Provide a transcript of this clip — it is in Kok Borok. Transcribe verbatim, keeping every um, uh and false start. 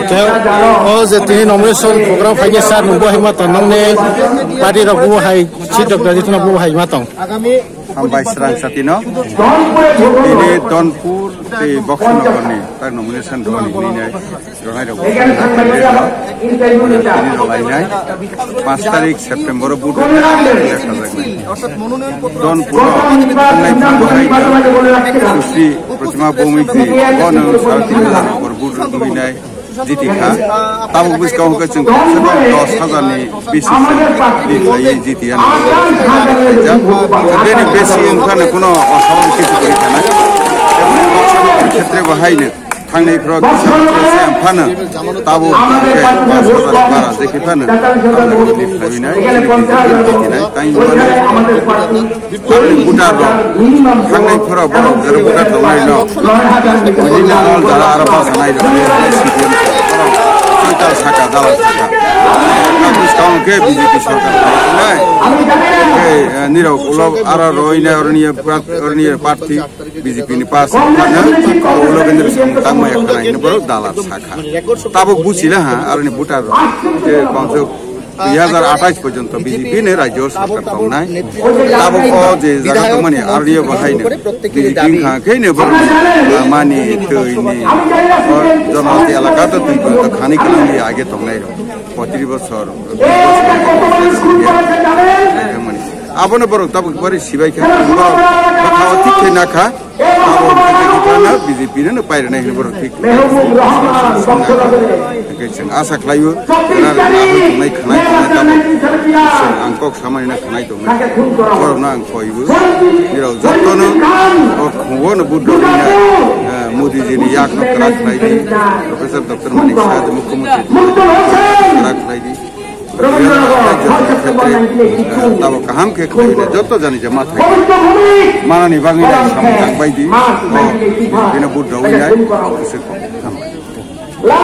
Tei o je tini nomination program phaikhe sir, nwng bo hai ma tong, nongni party rok bo hai, seat rok rajitwna bo hai ma tong. Hambai srang satino. Tini Donpur tei Boxanagarni tak nomination rwni hinwi nai rwnai rok tini rwlainai. Panch tarik September o vote rwlainai. Donpur o thangnai phano hai Sushri Pratima Bhowmiak ji bono sara tini hajar vote rwinai. Jiti kha. Tabuk bwskango hwnkhe chwng komse kom dos hajar ni bisi se bini khlaiwi jiti ya. Bini besi wngkha no kuno osaboni kisu kwrwi kha na. Khetre bo hai no thangnai phro kisa kisa se phano tabuk hwnkhe dos hajar bara je khe phano bini khlaiwi nai jiti nai tang Aroni voter rok, thangnai phoro borok jero voter tongnai no. Bini dol jara aro basanai rok, C P M borok. Chwng tal saka, dala saka. Ang bwskang khe B J P sarkar tongnai. Khe, eh, nirok ulo aro roinai oroni prat-, oroni party B J P ni pas. Ulo kendra tangmaya khanai borok dala saka. Tabuk buchila ha, aroni voter rok. Khe bangso dui hajar athais porjonto B J P ni rajyo sarkar tongnai. Tabuk o je jaga tongmani R D O bo haino B J P wngkha khe ni borok mani twi ni o jonojati elaka to twi to khani kwlwng di age tongnai rok. Poitris bosor, tris bosor, abono borok tabuk bari sibai kha, borok bwkhao thik khe nakha. Abo B J P no pairwnai hinwi borok thik. Hwnkhe chwng asa khlaio, borok ahoi tongnai khwnai tongnai tabuk. Chwng ang kok samani na khwnai tongnai. Borokno ang koibo. Nirok jotono o khungo no vote rwna, eh, Modi ji ni yak no kwrak khlai di. Professor Doctor Manik Saha de Mukhyamantri kwrak khlai di. Tabuk kaham khe khlai joto jani jama thai. Manani bagwi nai samung tang bai di. Bino vote rwwi nai. Kwswk kok. Hambai.